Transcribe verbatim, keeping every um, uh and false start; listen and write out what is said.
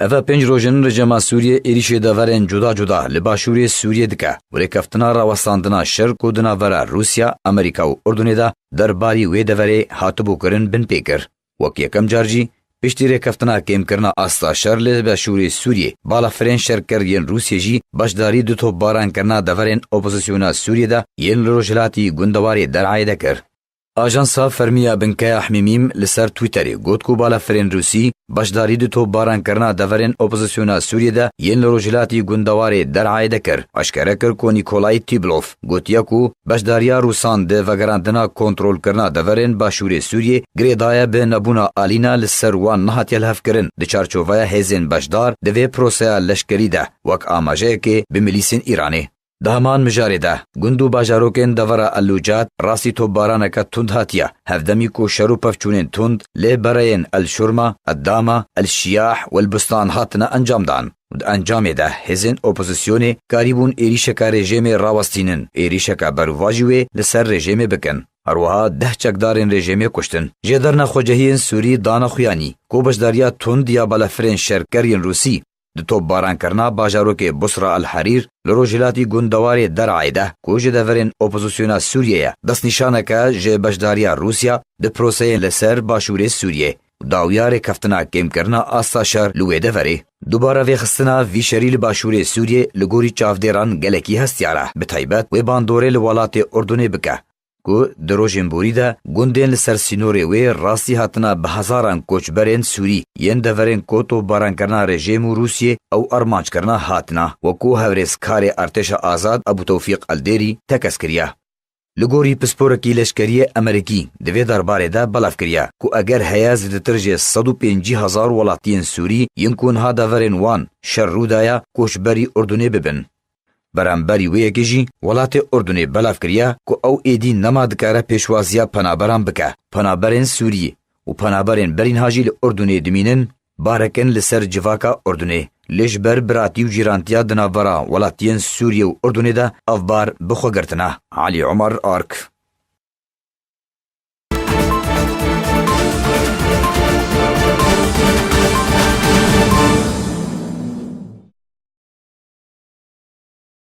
Eva pênc roj in rejîma Sûriyê êrîşê deverên cuda cuda li başûrê Sûriyê dike û rêkeftina rawestandina şer ku di navbera Rûsya, Amerîka û Urdunê de derbarî wê deverê hatibû kirin bin pê kir. Wek yekem car jî, piştî rêkeftina kêmkirina asta şer li başûrê Sûriyê, balafirên şerker yên Rûsiyê jî beşdarî di topbarankirina deverên opozisyona Sûriyê de yên li rojhilatî gundewarê Derayê de kir. Ajansa fermî ya Binkeya Hmîmîm li ser Twitterê got ku balafirên Rûsî beşdarî di topbarankirina deverên opozisyona Sûriyê de yên li rojhilatî gundewarê Derayê de kir. Eşkere kir ku Nikolay Tîblov gotiye ku beşdariya Rûsan di vegerandina kontrolkirina deverên başûrê Sûriyê girêdaye bi nebûna alîna li ser wan nehatiye lihevkirin di çarçoveya hêzên beşdar di vê proseya leşkerî de wek amajeyekê bi milîsên Îranê. Di heman mijarê de, gund û bajarokên devera El Lûcad rastî topbaraneke tund hatiye, hevdemî ku şer û pevçûnên tund lê bereyên El Şurma, Eddama, El Şiyah û El Bustan hatine encamdan û di encamê de hêzên opozisyonê karîbûn êrîşeke rejîmê rawestînin, êrîşeke berûvajî wê li ser rejîmê bikin. Her wiha deh çekdarên rejîmê kuştin. Jêderna xwecehiyên Sûrî dane xuyanî ku beşdariya tund ya balafirên şerker yên Rûsî di topbarankirina bajarokê Busra El Herîr li rojhilatî gundewarê Derayê de ku ji deverên opozisyona Sûriyê ye, destnîşaneke ji beşdariya Rûsya di proseyên li ser başûrê Sûriyê û dawiya rêkeftina kêmkirina asta şer li wê deverê. Dubare vêxistina vî şerî li başûrê Sûriyê li gorî çavdêran gelekî hestiyar e, bi taybet wê bandorê li welatê Urdunê bike, ku di rojên borî de gundên li ser sînorê wê rastî hatina bi hezaran koçberên Sûrî yên deverên ku topbarankirina rejîm û Rûsiyê ew armanckirina hatina, wekû hevreskarê Artêşa Azad Ebû Tewfîq Eldêrî tekez kiriye. Li gorî pisporekî leşkeriyê Amerîkî di vê derbarê de belav kiriye ku eger heye zêdetir ji sed û pêncî hezar welatiyên Sûrî yên ku niha deverên wan şer rû daye koçberî Urdunê bibin. Beramberî wê yekê jî welatê Urdunê belav kiriye ku ew êdî nema dikare pêşwaziya penaberan bike. Penaberên Sûrî û penaberên berî niha jî li Urdunê dimînin, barek in li ser civaka Urdunê. Lê ji ber biratî û cîrantiya di navbera welatiyên Sûriyê û Urdunê de ev bar bi xwe girtine. Elî Omer Ark.